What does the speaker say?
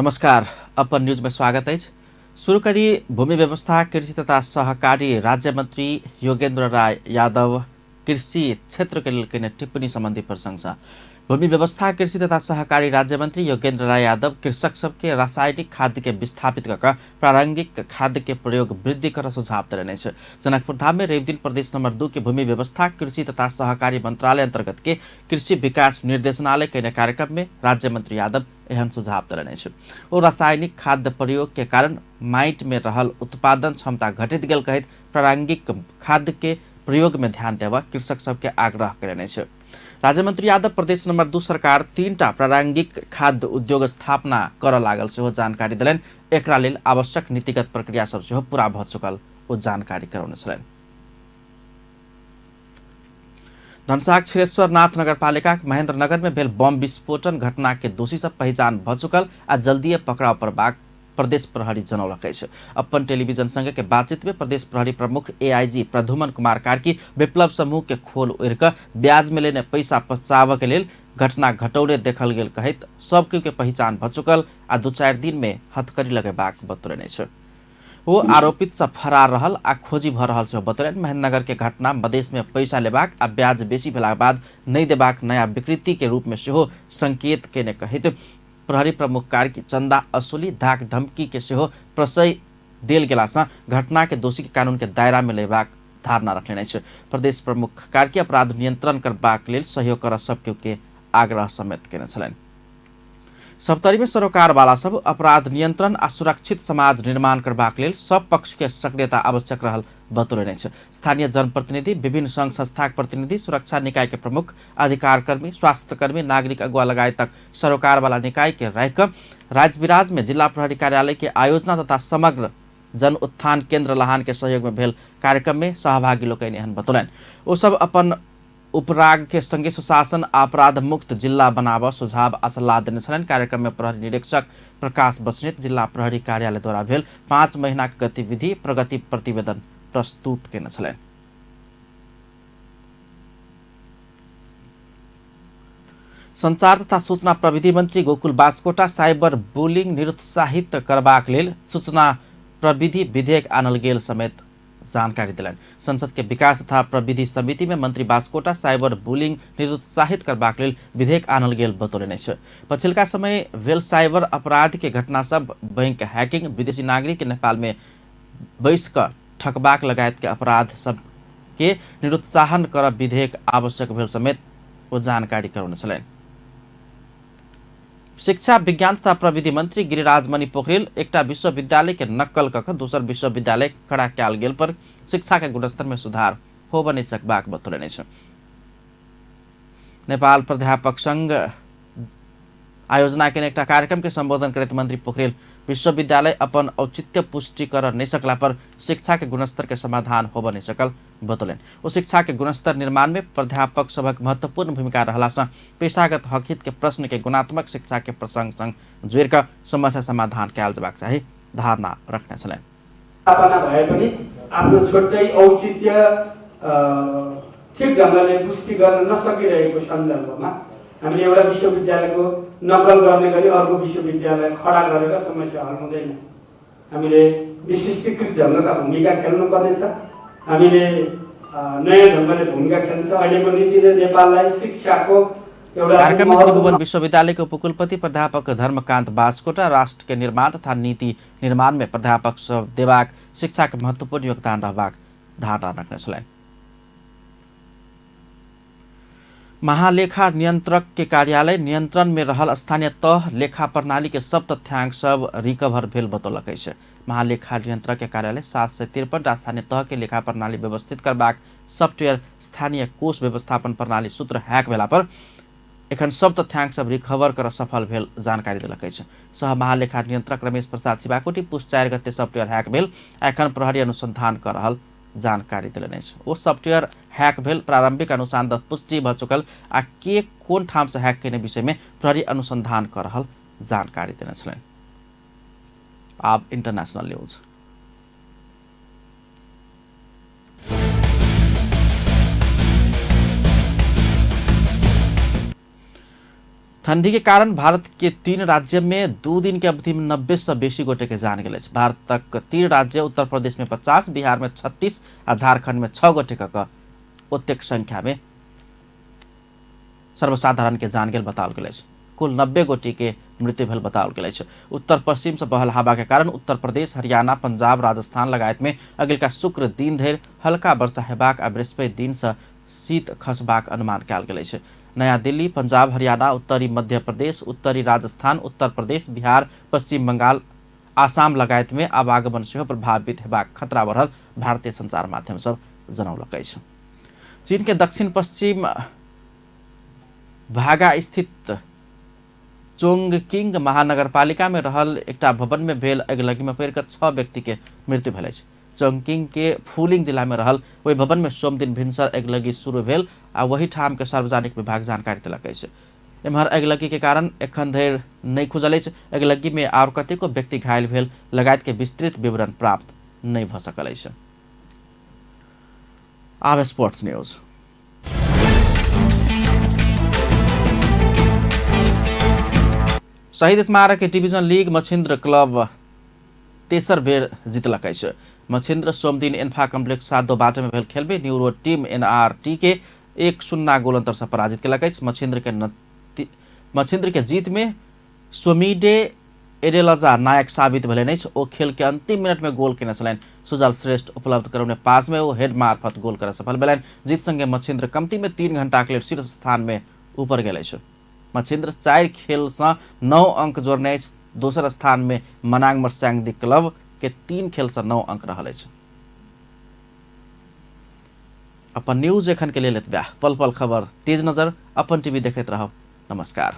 नमस्कार, अपन न्यूज में स्वागत है। शुरू करी भूमि व्यवस्था कृषि तथा सहकारी राज्य मंत्री योगेन्द्र राय यादव कृषि क्षेत्र के लेल टिप्पणी संबंधी प्रशंसा। भूमि व्यवस्था कृषि तथा सहकारी राज्य मंत्री योगेन्द्र राय यादव कृषक सबके रासायनिक खाद के विस्थापित कऽ प्रारंभिक खाद के प्रयोग वृद्धि कर सुझाव देने। जनकपुर धाम में रविदिन प्रदेश नंबर 2 के भूमि व्यवस्था कृषि तथा सहकारी मंत्रालय अंतर्गत के कृषि विकास निर्देशनालय के कार्यक्रम में राज्य मंत्री यादव एहन सुझाव देने। ओ रासायनिक खाद प्रयोग के कारण माटि में रहल उत्पादन क्षमता घटित गेल कहैत प्रारंभिक खाद के प्रयोग में ध्यान देवा कृषक सबके आग्रह कयने। राज्यमंत्री यादव प्रदेश नंबर 2 सरकार 3टा प्रारंभिक खाद्य उद्योग स्थापना कर लागल सेहो जानकारी देलनि। एकरा लेल आवश्यक नीतिगत प्रक्रिया सब सेहो पूरा भ चुकल ओ जानकारी करौने छलनि। धनसाक क्षीरेश्वर नाथ नगरपालिका महेंद्र नगर में भेल बम विस्फोटन घटना के दोषी सब पहिचान भ चुकल आ जल्दीए पकड़ाव पड़बाक प्रदेश प्रहरी जनौलक अछि। अपन टेलीविजन संग के बातचीत में प्रदेश प्रहरी प्रमुख एआईजी प्रधुमन कुमार कार्की विप्लव समूह के खोल ओढ़ि ब्याज में लेने पैसा बचाव के लेल घटना घटौले देखल गेल कहैत सब के पहिचान भ चुकल आ 2-4 दिन में हथकड़ी लगेबाक बतौने अछि। वो आरोपित सब फरार रहल आ खोजी भ रहल सेहो बतौलनि। महेंद्रनगर के घटना मधेश में पैसा लेबाक आ ब्याज बेसी भेलाक बाद नहि देबाक नया विकृति के रूप में सेहो संकेत केने कहैत प्रहरी प्रमुख कार्की चंदा असुली धाक धमकी के सेहो प्रश्रय देल गेला सँ घटना के दोषी के कानून के दायरा में लेबाक धारणा रखने अछि। प्रदेश प्रमुख कार्की अपराध नियंत्रण करबाक लेल सहयोग कर सबके के आग्रह समेत केने छलनि। सप्तरी में सरोकार वाला सब अपराध नियंत्रण आ सुरक्षित समाज निर्माण करबाक लेल सब पक्ष के सक्रियता आवश्यक रहल बतौने अछि। स्थानीय जनप्रतिनिधि, विभिन्न संघ संस्थाक प्रतिनिधि, सुरक्षा निकाय के प्रमुख, अधिकारकर्मी, स्वास्थ्यकर्मी, नागरिक अगुवा लगायत तक सरोकार वाला निकाय के राखि राजविराज में जिला प्रहरी कार्यालय के आयोजना तथा समग्र जन उत्थान केंद्र लहान के सहयोग में भेल कार्यक्रम में सहभागी लोकनि एहन बतौलनि। ओ सब अपन उपराग के संगे सुशासन अपराध मुक्त जिला बनाब सुझाव आ सल्लाह देने छलनि। कार्यक्रम में प्रहरी निरीक्षक प्रकाश बस्नेत जिला प्रहरी कार्यालय द्वारा भेल 5 महीना के गतिविधि प्रगति प्रतिवेदन प्रस्तुत केने छलनि। संचार तथा सूचना प्रविधि मंत्री गोकुल बास्कोटा साइबर बुलिंग निरुत्साहित करबाक लेल सूचना प्रविधि विधेयक आनल गेल समेत जानकारी दिलनि। संसद के विकास तथा प्रविधि समिति में मंत्री बास्कोटा साइबर बुलिंग निरुत्साहित करबाक लेल विधेयक आनल गेल बतौलनि अछि। पछिलका समय भेल साइबर अपराध के घटना सब बैंक हैकिंग, विदेशी नागरिक के नेपाल में बैस कऽ ठकबाक लगायत के अपराध सब के निरुत्साहन कर विधेयक आवश्यक भेल समेत ओ जानकारी करौने छलनि। शिक्षा विज्ञान तथा प्रविधि मंत्री गिरिराज मणि पोखरेल एकटा विश्वविद्यालय के नक्कल कऽ दोसर विश्वविद्यालय खड़ा कयल गेल पर शिक्षा के गुणस्तर में सुधार होब नहि सकबाक बतौलनि अछि। नेपाल प्राध्यापक संघ आयोजना के एकटा कार्यक्रम के संबोधन करैत मंत्री पोखरेल विश्वविद्यालय अपन औचित्य पुष्टि कर नहि सकला पर शिक्षा के गुणस्तर के समाधान होब नहि सकल बतौलनि। ओ शिक्षा के गुणस्तर निर्माण में प्राध्यापक सभक महत्वपूर्ण भूमिका रहला सँ पेशागत हकहित के प्रश्न के गुणात्मक शिक्षा के प्रसंग संग जोड़ि कऽ समस्या समाधान कयल जेबाक चाही धारणा रखने छलनि। स्थापना भए पनि आफ्नो छुट्टै औचित्य ठिक ढङ्गले पुष्टि गर्न नसकिरहेको सन्दर्भमा हामीले एउटा विश्वविद्यालयको नकल गर्ने गरी अर्को विश्वविद्यालय खडा गरेर समस्या हल हुँदैन। हामीले विशिष्टीकृत ढङ्गका भूमिका खेल्नुपर्नेछ। हामीले नयाँ ढङ्गले भूमिका खेल्नु छ। अहिलेको नीतिले नेपाललाई शिक्षाको एउटा कार्यक्रम में त्रिभुवन विश्वविद्यालय के उपकुलपति प्राध्यापक धर्मकांत बास्कोटा राष्ट्र के निर्माण तथा नीति निर्माण में प्राध्यापक सब देबाक शिक्षा के महत्वपूर्ण योगदान रहबाक धारणा रखने छलनि। महालेखा नियंत्रक के कार्यालय नियंत्रण में रहल स्थानीय तह लेखा प्रणाली के सब तथ्यांक सब रिकवर भेल बतौलक अछि। महालेखा नियंत्रक के कार्यालय 753 स्थानीय तह के लेखा प्रणाली व्यवस्थित करबाक सॉफ्टवेयर स्थानीय कोष व्यवस्थापन प्रणाली सूत्र हैक भेला पर एखन सब तथ्यांक सब रिकवर कर सफल भेल जानकारी देलक अछि। सह महालेखा नियंत्रक रमेश प्रसाद शिवाकोटी पुष 4 गते सॉफ्टवेयर हैक भेल एखन प्रहरी अनुसंधान कर रहल जानकारी देलनि अछि। ओ सॉफ्टवेयर हैक भेल प्रारंभिक अनुसंधान पुष्टि भ चुकल आ के कोन ठाम से हैक केने विषय में प्रहरी अनुसंधान कर रहल जानकारी देने छलनि। आब इंटरनेशनल न्यूज। ठंडी के कारण भारत के 3 राज्य में 2 दिन के अवधि में 90 से बेसी गोटे के जान गेल अछि। भारतक 3 राज्य उत्तर प्रदेश में 50, बिहार में 36 आ झारखंड में 6 गोटे के ओतेक संख्या में सर्वसाधारण के जान गेल बताओल गेल अछि। कुल 90 गोटे के मृत्यु भेल बताओल गेल अछि। उत्तर पश्चिम से बहल हवा के कारण उत्तर प्रदेश, हरियाणा, पंजाब, राजस्थान लगायत में अगिलका शुक्र दिन धरि हल्का वर्षा हेबाक आ बृहस्पति दिन से शीत खसबाक अनुमान कयल गेल अछि। नया दिल्ली, पंजाब, हरियाणा, उत्तरी मध्य प्रदेश, उत्तरी राजस्थान, उत्तर प्रदेश, बिहार, पश्चिम बंगाल, आसाम लगायत में आवागमन सेहो प्रभावित हेबाक खतरा बढ़ल भारतीय संचार माध्यम सब जनौलक अछि। चीन के दक्षिण पश्चिम भागा स्थित चोंगकिंग महानगरपालिका में रहल एकटा भवन में भेल अगिलगी में पड़ि कऽ 6 व्यक्ति के मृत्यु भेल अछि। चोंगकिंग के फूलिंग जिला में रहल ओहि भवन में सोमदिन भिनसर अगिलगी शुरू भेल आ वही ठाम के सार्वजनिक विभाग जानकारी देलक अछि। एम्हर अगिलगी के कारण एखन धरि नहि खुजल अछि। अगिलगी में आओर कतेको व्यक्ति घायल भेल लगायत के विस्तृत विवरण प्राप्त नहि भऽ सकल अछि। आब स्पोर्ट्स न्यूज। शहीद स्मारक डिभिजन लीग मछिन्द्र क्लब तेसर बेर जितलक अछि। मछिन्द्र सोमदिन एन्फा कम्प्लेक्स 7 बाटो में भेल खेलमे न्यूरो टीम एनआरटी के 1-0 गोल अंतर से पराजित केलक अछि। मछिन्द्र के जीत में सोमीडे एडेलजा नायक साबित भेलनि अछि। ओ खेल के अंतिम मिनट में गोल केने छलनि। सुजल श्रेष्ठ उपलब्ध करौने पास में ओ हेड मार्फत गोल करऽ सफल भेलनि। जीत संगे मछिन्द्र कमती में 3 घंटा के लेल शीर्ष स्थान में ऊपर गेल अछि। मछिन्द्र 4 खेल से 9 अंक जोड़ने अछि। दोसर स्थान में मनांग मर्स्यांगदी क्लब के 3 खेल से 9 अंक रहल अछि। अपन न्यूज एखन के लेल एतबे। पल पल खबर तेज नजर अपन टीवी देखैत रहब। नमस्कार।